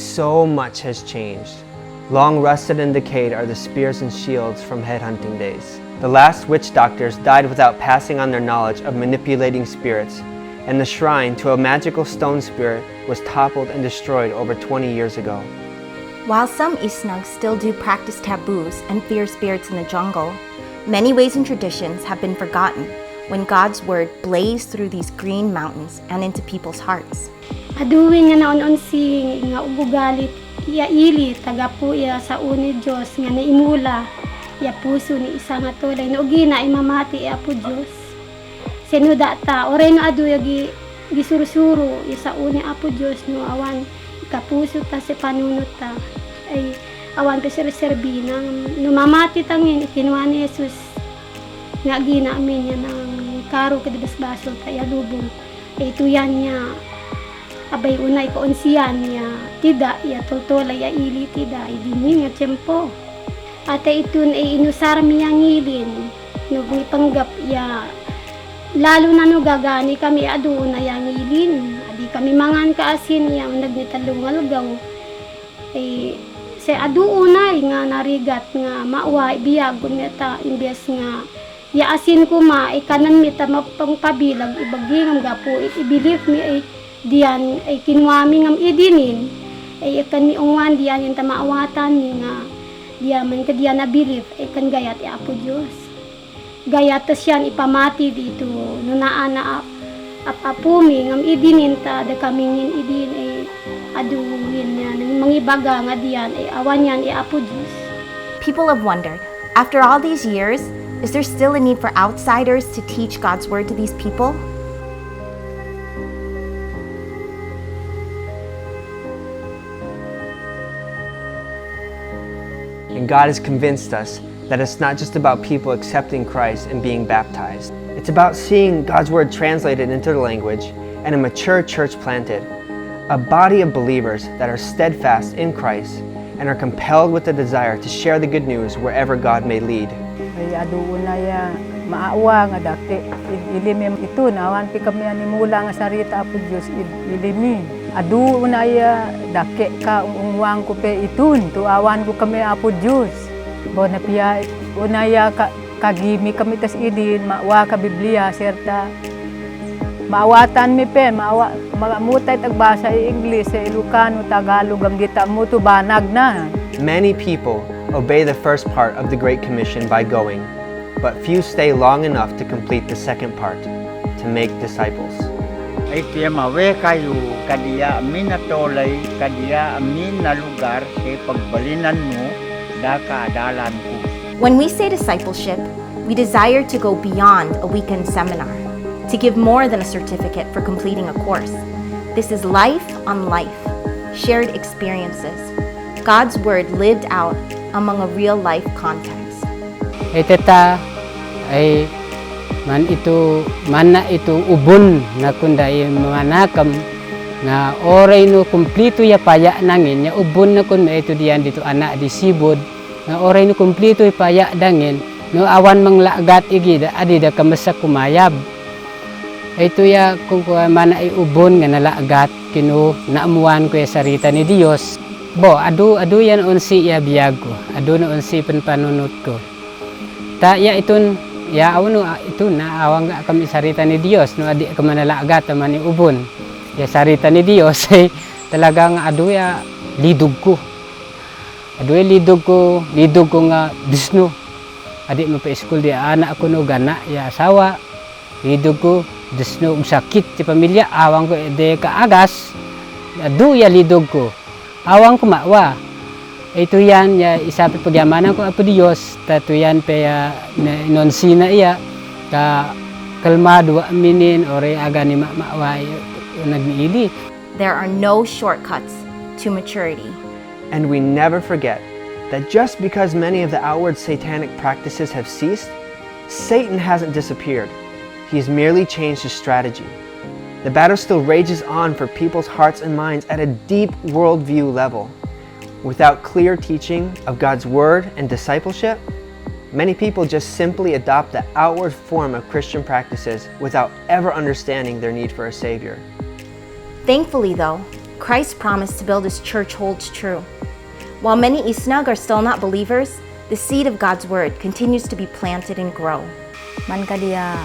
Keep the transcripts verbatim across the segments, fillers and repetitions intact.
So much has changed. Long rusted and decayed are the spears and shields from headhunting days. The last witch doctors died without passing on their knowledge of manipulating spirits, and the shrine to a magical stone spirit was toppled and destroyed over twenty years ago. While some Isnag still do practice taboos and fear spirits in the jungle, many ways and traditions have been forgotten when God's word blazed through these green mountains and into people's hearts. Aduin nga naon-onsi nga ugugali't ya ili, tagapu ya saun i Diyos nga naimula ya pusu ni isa nga tolay, no gina i mamati i Apo Diyos. Sino data, oray no adu ya gi, gisursuru ya saun i Apo Diyos, no awan ikapusu ta si panunot ta, ay awan ta serserbi na, no mamati ta ngin, ikinua ni Jesus nga gina amin ya nang karo kadi basbasol ta ya lubung. Ay tuyan ya, abay una ikaonsian ya tida ya toltolay ya ili tida, ay dini nga tiyempo. Ata itun ay inusar mi ya ngilin, no, ni panggap ya, lalu na no gagani kami adu na ya ngilin, adi kami mangan ka asin ya, nagni talungal gaw. Ay, si adu unay nga narigat nga mawa biyagun mi ta imbes nga ya asin kuma, ay kanan mi ta mapangpabilag i bagi ngam gapu i, i belief mi ay diyan ay kinua mi ngam idinin, ay kan mi ungwan diyan yan ta maawatan mi nga diyan man ka diyan a belief, ay kan gayat i Apo Diyos. Gayat ta siyan ipamati dito, no naan na ap-, ap-, apu mi ngam idinin ta da kami ngin idin ay adu ngin yan, mangibaga nga diyan ay awan yan i Apo Diyos. People have wondered, after all these years, is there still a need for outsiders to teach God's word to these people? And God has convinced us that it's not just about people accepting Christ and being baptized. It's about seeing God's word translated into the language and a mature church planted, a body of believers that are steadfast in Christ and are compelled with a desire to share the good news wherever God may lead. Ay adu una ya maawa nga dake i-, ili mi itun, awan pi kami animula nga sarita Apo Diyos i-, ili mi. Adu una ya dake ka ungwang ku pe itun, tu awan ku kami Apo Diyos. Bo na pia una ya ka-, kagimi kami tas idin, maawa ka Biblia, serta maawatan mi pe, maawa, ma-, mutay tagbasa i Ingles, i Ilocano, Tagalog, gam di ta mutu banag na. Many people obey the first part of the Great Commission by going, but few stay long enough to complete the second part, to make disciples. Ay tiya mawe kayu, kadiya amin a tolay, kadiya amin a lugar, si pagbalinan mo, da ka adalan ko. When we say discipleship, we desire to go beyond a weekend seminar, to give more than a certificate for completing a course. This is life on life, shared experiences, God's word lived out among a real life context. Ay teta, ay man itu, mana itu ubun na kunda i manakam, nga oray no kumplitu ya paya nangin, ya ubun na kun ma itu diyan ditu anak di sibud, nga oray no kumplitu ya paya dangin, no awan manglagat igi da, adi da kamasa kumayab. Ay tuya ku, ku mana i ubun nga nalagat kinu naamuan ku ya sarita ni Diyos. Bo, adu, adu yan onsi ya biyag ku, adu na onsi pen panunut ku. Ta ya itun, ya awnu, a, itun na awang ga kami sarita ni Diyos, no adi ka manalagat ta mani ubun. Ya sarita ni Diyos, talaga nga adu ya lidug ku. Adu ya lidug ku, lidug ku nga disnu. Adi mapa iskul di anak ku no gana ya asawa. Lidug ku, disnu, sakit ti pamilya, awang ku de ka agas, adu ya lidug ku. Awang ku maawa. Ay tuyan ya isa pe pagyamanan ku Apo Diyos, ta tuyan pe ya, ne, nonsina iya, ka kalma duwa minin, oray aga ni ma-, maawa, nagni ili. There are no shortcuts to maturity. And we never forget that just because many of the outward satanic practices have ceased, Satan hasn't disappeared. He's merely changed his strategy. The battle still rages on for people's hearts and minds at a deep worldview level. Without clear teaching of God's word and discipleship, many people just simply adopt the outward form of Christian practices without ever understanding their need for a Savior. Thankfully, though, Christ's promise to build his church holds true. While many Isnag are still not believers, the seed of God's word continues to be planted and grow. Man ka dia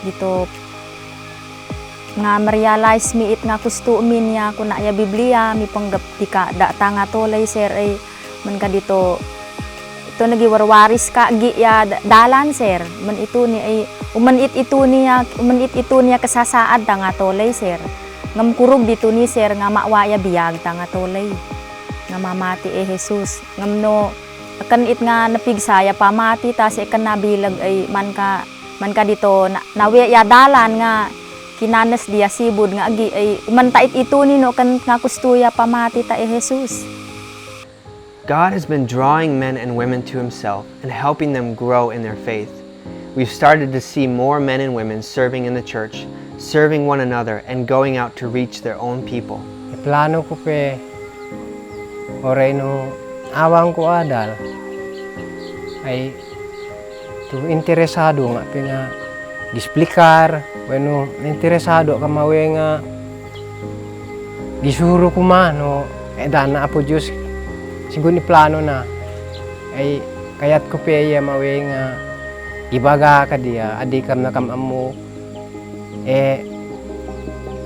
dito nga ma-realize mi it nga kustu mi nia kuna ya Biblia mi panggap di ka da tanga tolei sir ai man ka dito ito nagi warwaris ka gi ya da- dalan sir man itu ni ai uman it itu ni ya uman it itu ni ya kasasaad tanga tolei sir ngam kurug dito ni sir nga mawa ya biag tanga tolei nga mamati e Jesus ngam no akan it nga napigsa ya pamati ta si akan nabilag ai man ka man ka dito na nawe ya dalan nga kinanes dia sibud nga agi ai uman ta it itu ni no kan nga kustu ya pamati ta e Jesus. God has been drawing men and women to Himself and helping them grow in their faith. We've started to see more men and women serving in the church, serving one another, and going out to reach their own people. Plano ku pe oreno awang ku adal ai tu interesado nga pina displicar bueno interesado ka mawe nga disuru ku mano e dana apo Diyos sigun i plano na ai kayat ku pe iya mawe nga ibaga ka dia adi kam na kam amo e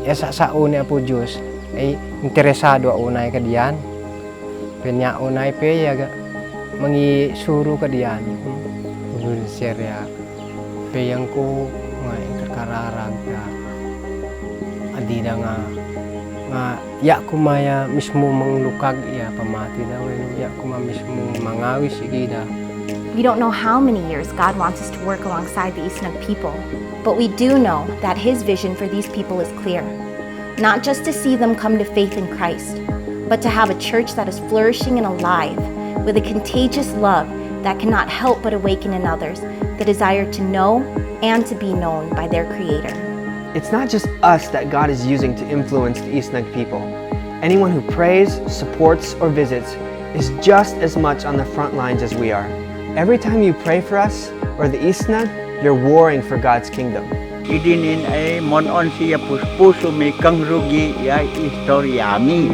e sa sa une apo Diyos ai interesado a unai ka dian penya unai pe iya ga mangi suru ka dian ulun seria pe yang ku nga interkararag ka adida nga nga ya kuma ya mismo manglukag ya pamati da wenu ya kuma mismo mangawi sigi da. We don't know how many years God wants us to work alongside the Isnag people, but we do know that His vision for these people is clear. Not just to see them come to faith in Christ, but to have a church that is flourishing and alive with a contagious love that cannot help but awaken in others the desire to know and to be known by their Creator. It's not just us that God is using to influence the Isnag people. Anyone who prays, supports, or visits is just as much on the front lines as we are. Every time you pray for us or the Isnag, you're warring for God's kingdom. Idinin ai mon on si ya puspusu mi kang rugi ya istorya mi.